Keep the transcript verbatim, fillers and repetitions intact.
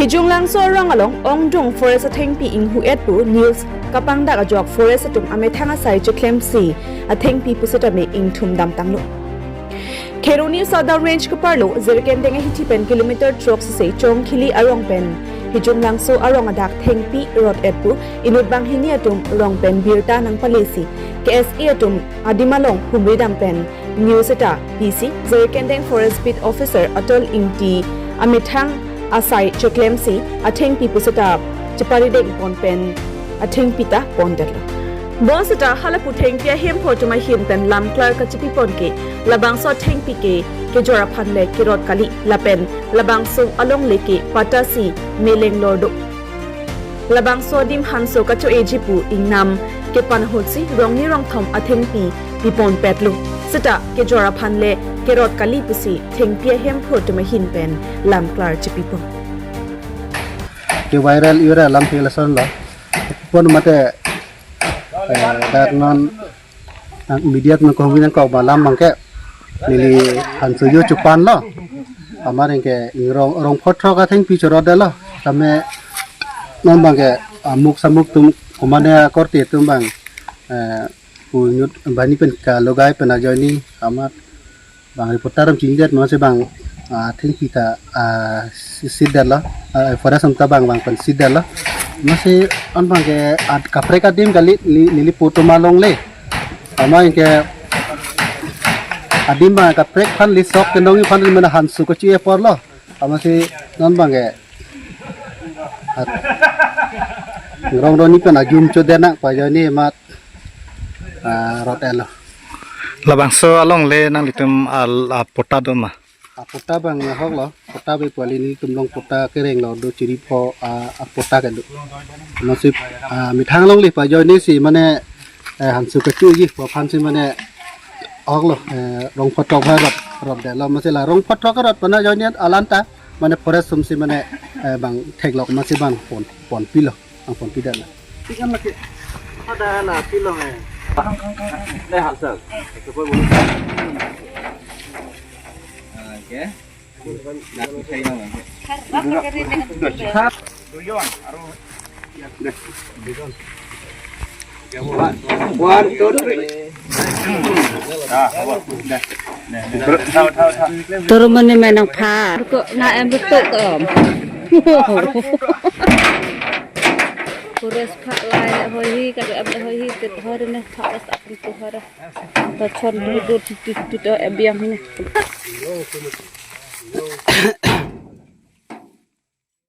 Hijunglangso arong along ongdung forest athengpi inghu-et pu news kapangdak ajok forest atum amethang asai cheklemsi athengpi pusitame ingthum damtanglo. Kheroni Sadar Range keparlo Jirikindeng ahithi pen kilometer throk sese Chongkhili arong pen Hijunglangso arong adak thengpi rot-et pu inut banghini atum rong pen birta nangpalesi K S A atum adim along humri dam pen news seta P C Jirikindeng Forest Beat Officer Atul Ingti amethang asai cheklemsi athengpi puseta cheparideng pon pen athengpi ta pondetlo. Bonseta halapu thengpi ahemphu atum ahin pen lamklar kachipipon ke labangso athengpi ke kejor aphan le kerot kali lapen labangso alongle ke patta si meleng lordo. Labangso adim hanso kacho-eji pu ingnam kepan ahutsi rongni rongthom athengpi piponpetlo. Seta kejor aphan le kerot kali pusi thengpi ahemphu atum ahin pen lamklar chipipon. Ke viral ira lam ke lason lo. Pon mate, eh, dak non nang media nang kong nang kok malam bangke neli hanso yo chupan lo. Amar ingke rong, rong phothrok athengpi chorot detlo. Tame non bangke amuk samuk atum komane akorte atum bang, eh, punyut bani pen kalogai pen ajoine amar bang reporter am chingjet masi bang, ah, thengpi ta, ah, si-, sidetlo, ah, forest am ta bang bang pen sidetlo. Masi an bangke ad kaprek adim kali neli, neli poto malongle. Ama ingke adim bang kaprek aphan lisok kenong aphan mena hanso kachi-e porlo. Amasi non bangke at rong roni pen ajum chodenak pajoine amat, ah, rot-etlo. Labangso alongle nanglitum al, ah, patta do ma? Ah, patta bang ahoklo, patta be pali nelitum along patta kereng lo do chiri pho, ah, ah, patta kedo. Masi, ah, methang alongle pajoine si mane, eh, hanso kachu-eji pu aphan si mane ahoklo, eh, rong phothrok bhai rot, rotdetlo masi la rong phothrok rot pana joine alanta mane forest atum si mane, eh, bang theklok masi bang pon, ponpilo, bang ponpidetlo. Tikan lagi. Ada na pilong eh. Deh, Hansel. Oke. Nah, bisa hilang, oke. Duyon, aru. Deh. One, two, three. Ah, apa? Deh. Deh, deh. Thau, thau, thau. Toro mane menang pha. Ko na em betuk ko. Forest pha lai le hoi hi, ka em le hoi hi, tet hoi ne pha as apun tu hoi. Ta chon du du tu tu tu to em biang ne.